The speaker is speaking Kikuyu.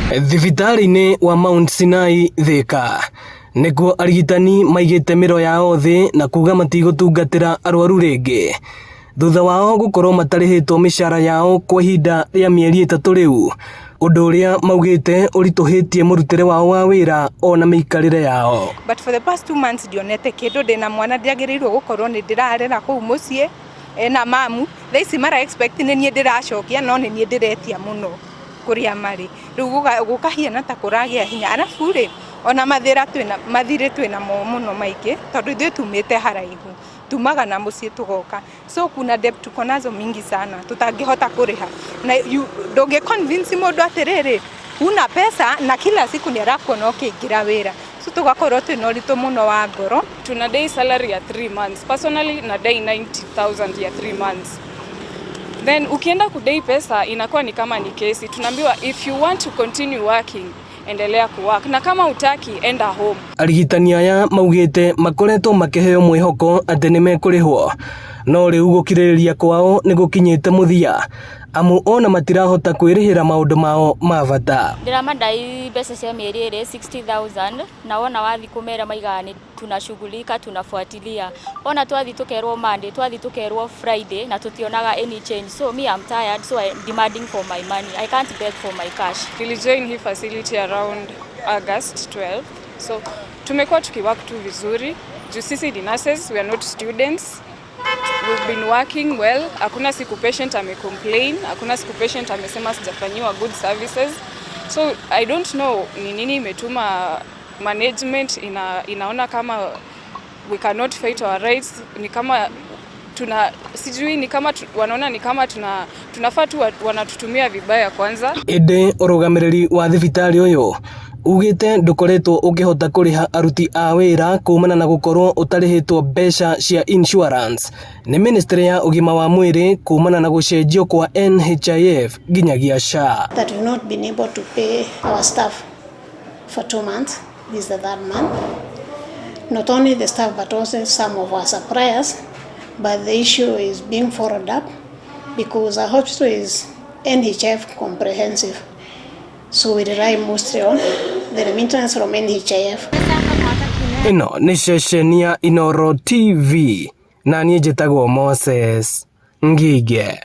Thibitarĩ-inĩ wa Mount Sinai Thika nĩkuo arigitani maigĩte mĩro yao thĩ na kuga matigũtungatĩra arwaru rĩngĩ thutha wao gũkorwo matarĩhĩtwo mĩcara yao kwa ihinda rĩa mĩeri 3 rĩu, ũndũ ũrĩa maugĩte ũritũhĩtie mũrutĩre wao wa wĩra ona mĩikarĩre yao. But for the past 2 months ndionete kĩndũ. Ndĩna mwana ndiagĩrĩirwo gũkorwo nĩ ndĩrarera kũu mũciĩ ena mamu. Thaa ici mara expect nĩ niĩ ndĩracokia, no nĩ niĩ ndĩretia mũno kũrĩa marĩ. Rĩu gũkahiana ta kũragĩa hinya. Arabu rĩ, ona mathĩra twĩna mathirĩ, twĩna mo mũno maingĩ, tondũ ithuĩ tumĩte haraihu, tumaga na mũciĩ tũgoka, so kuna debt tuko nazo mingi sana tutangĩhota kũrĩha. Na ndũngĩ convince mũndũ atĩrĩrĩ, una pesa na kila siku nĩ arakuona ũkĩingĩra wĩra, so tũgakorwo twĩna ũritũ mũno wa ngoro. Tunadai salary ya 3 months. Personally, nadai 90,000 ya 3 months. Then ukienda kudai pesa, inakuwa ni kama ni kesi. Tunaambiwa, if you want to continue working, endelea kuwork, na kama utaki, enda home. Arigitani aya maugĩte makoretwo makĩheo mwĩhoko atĩ nĩ mekũrĩhwo, no rĩu gũkirĩrĩria kwao nĩ gũkinyĩte mũthia, amu ona matirahota kwĩrĩhĩra maũndũ mao ma bata. Ndĩramadai mbeca cia mĩeri 2, 60,000, na wona wathi kũmera maigaga nĩ tunashughulika, tunafuatilia. Ona twathi tũkerwo Monday, twathi tũkerwo Friday, na tutionaga any change. So me, I'm tired, so I'm demanding for my money. I can't beg for my cash. Nilijoin hii facility around August 12, so tumekuwa tukiwork tu vizuri juu sisi ni nurses, we are not students. We've been working well. Hakuna siku patient amecomplain, hakuna siku patient amesema sijafanyiwa good services. So I don't know ni nini imetuma management inaona kama we cannot fight our rights. Ni kama tuna, sijui, ni kama wanaona ni kama tunafaa tu wanatutumia vibaya kwanza. Ĩndĩ ũrũgamĩrĩri wa thibitarĩ ũyũ ugĩte ndũkoretwo ũkĩhota kũrĩha aruti a wĩra kumana na gũkorwo ũtarĩhĩtwo mbeca cia insurance nĩ ministry ya ũgima wa mwĩrĩ kumana na gũcenjio kwa NHIF nginyagia SHA. That we've not been able to pay our staff for 2 months. This is the third month. Not only the staff, but also some of our suppliers. But the issue is being followed up because our hospital is NHIF comprehensive. So we rely mostly on the remittance from NHIF. Ĩno nĩ ceceni ya Inooro TV na niĩ njĩtagwo Moses Ngige.